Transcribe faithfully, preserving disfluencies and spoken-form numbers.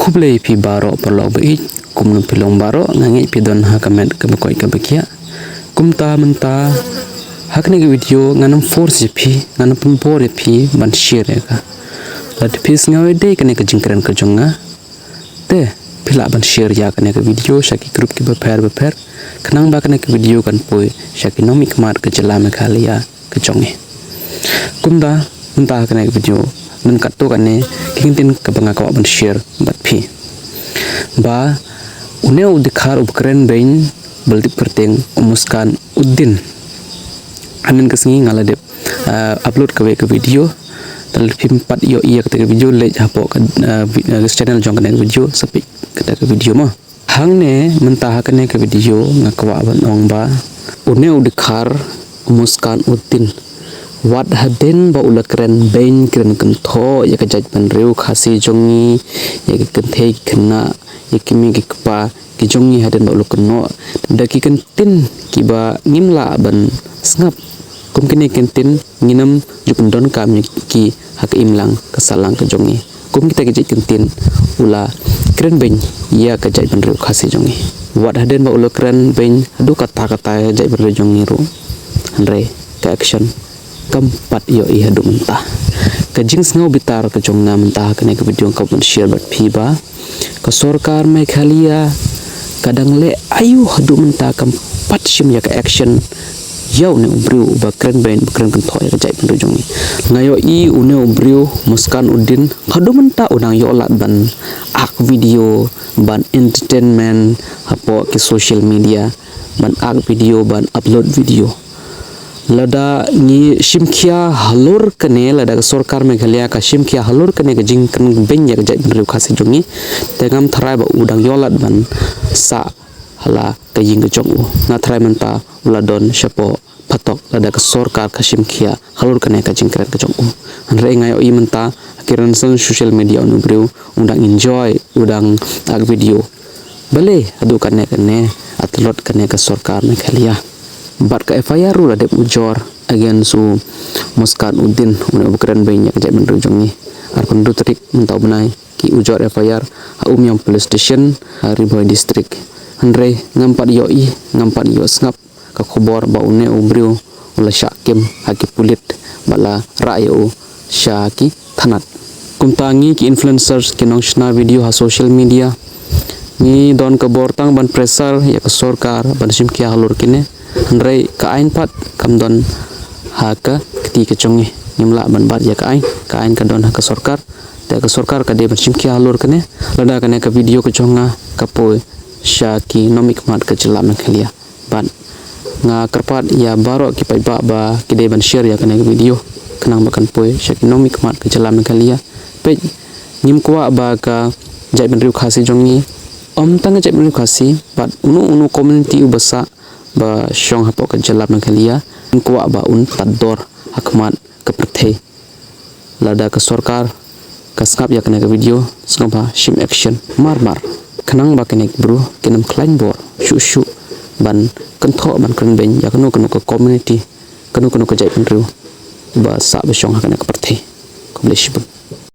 Khublei phi baroh paralok ba ïeit, kumno phi long baroh, nga ngeit phi don ha ka met kaba koit kaba khiah. Kumta mynta ha kane ka video ngan ym force ïa phi, ngan ym pynbor ïa phi ban share ïa ka. Lada phi sngew ïa dei kane ka jingkren ka jong nga, te phi lah ban share ïa kane ka video sha ki group kiba pher bapher, khnang ba kane ka video kan poi sha ki nongmihkhmat ka jylla Meghalaya ka jong ngi. Kumta mynta ha kane ka video, ngan katto katne ki kyntien kaba nga kwah ban share bad phi. Ba une u dkhar uba kren beiñ ba la tip kyrteng u Muskan Uddin, hynnin ka sngi nga la dep, ah, upload kawei ka video. Te lada phim pat ïohi ïa kata ka video, leit hapoh ka, ah, vi-, ah, channel jong kane ka video, sa peit kata ka video mo. Hangne mynta ha kane ka video nga kwah ban ong ba une u dkhar u Muskan Uddin, wat hadien ba u la kren beiñ kren kynthoh ïa ka jaitbynriew Khasi jong ngi, ïa ki kynthei ki khynnah, ïa ki mei ki kpa ki jong ngi hadien ba u la kynnoh da ki kyntien kiba ngim lah ban sngap. Kum kine ki kyntien ngin ym ju pyndonkam ïa ki ha ka imlang ka sahlang ka jong ngi. Kum kita ki jait kyntien u la kren beiñ ïa ka jaitbynriew Khasi jong ngi. Wat hadien ba u la kren beiñ haduh katta katta ïa ka jaitbynriew jong ngi ruh, hynrei ka action kam pat ïohi haduh mynta. Ka jingsngew bitar ka jong nga mynta ha kane ka video nga kwah ban share bad phi ba ka sorkar Meghalaya ka dang leh aïu haduh mynta kam pat shim ïa ka action ïa une u briew uba kren beiñ ba kren kynthoh ïa ka jaitbynriew jong ngi. Nga ïohi une u briew Muskan Uddin haduh mynta u dang ïoh lad ban ak video, ban entertainment hapoh ki social media, ban ak video, ban upload video. Lada ngi shim khia halor kane, lada ka sorkar Meghalaya ka shim khia halor kane ka jingkren beiñ ïa ka jaitbynriew Khasi jong ngi, te ngam tharai ba u dang ïoh lad ban sah ha la ka ïing ka jong u. Nga tharai mynta u la don shapoh phatok lada ka sorkar ka shim khia halor kane ka jingkren ka jong u. Hynrei nga ïohi mynta ha ki rynsan social media une u briew u dang enjoy, u dang ak video. Balei haduh kane kane, ha tlot kane ka sorkar Meghalaya. Bad ka F I R ruh la dep ujor against u Muskan Uddin, une uba kren beiñ ïa ka jaitbynriew jong ngi. Arphew hynriew tarik mynta u bnai ki ujor F I R ha Umiam Police Station, ha Ri Bhoi District. Hynrei ngam pat ïohi, ngam pat ïoh sngap ka khubor ba une u briew u la shah kem ha ki pulit bad la rah ïa u sha ki thanat. Kumta ngi ki influencers, ki nongshna video ha social media, ngi don ka bor tang ban pressure ïa ka sorkar ban shim khia halor kine. Hynrei ka aiñ pat kam don ha ka kti ka jong ngi. Ngim lah ban bat ïa ka aiñ, ka aiñ ka don ha ka sorkar. Te ka sorkar ka dei ban shim khia halor kine. Lada kane ka video ka jong nga ka poi sha ki nongmihkhmat ka jylla Meghalaya. Bad nga kyrpad ïa baroh ki paidbah ba ki dei ban share ïa kane ka video khnang ba kan poi sha ki nongmihkhmat ka jylla Meghalaya. Peit, ngim kwah ba ka jaitbynriew Khasi jong ngi, ym tang ka jaitbynriew Khasi, bad uno uno community uba sah ba shong hapoh ka jylla Meghalaya, ngim kwah ba un tad dor ha khmat ka pyrthei. Lada ka sorkar ka sngap ïa kane ka video, sngewbha shim action mar mar khnang ba kine ki briew kin ym khlaiñ bor shuh shuh ban kynthoh, ban kren beiñ ïa kano kano ka community, kano kano ka jaitbynriew ba sah ba shong ha kane ka pyrthei. Khublei shibun.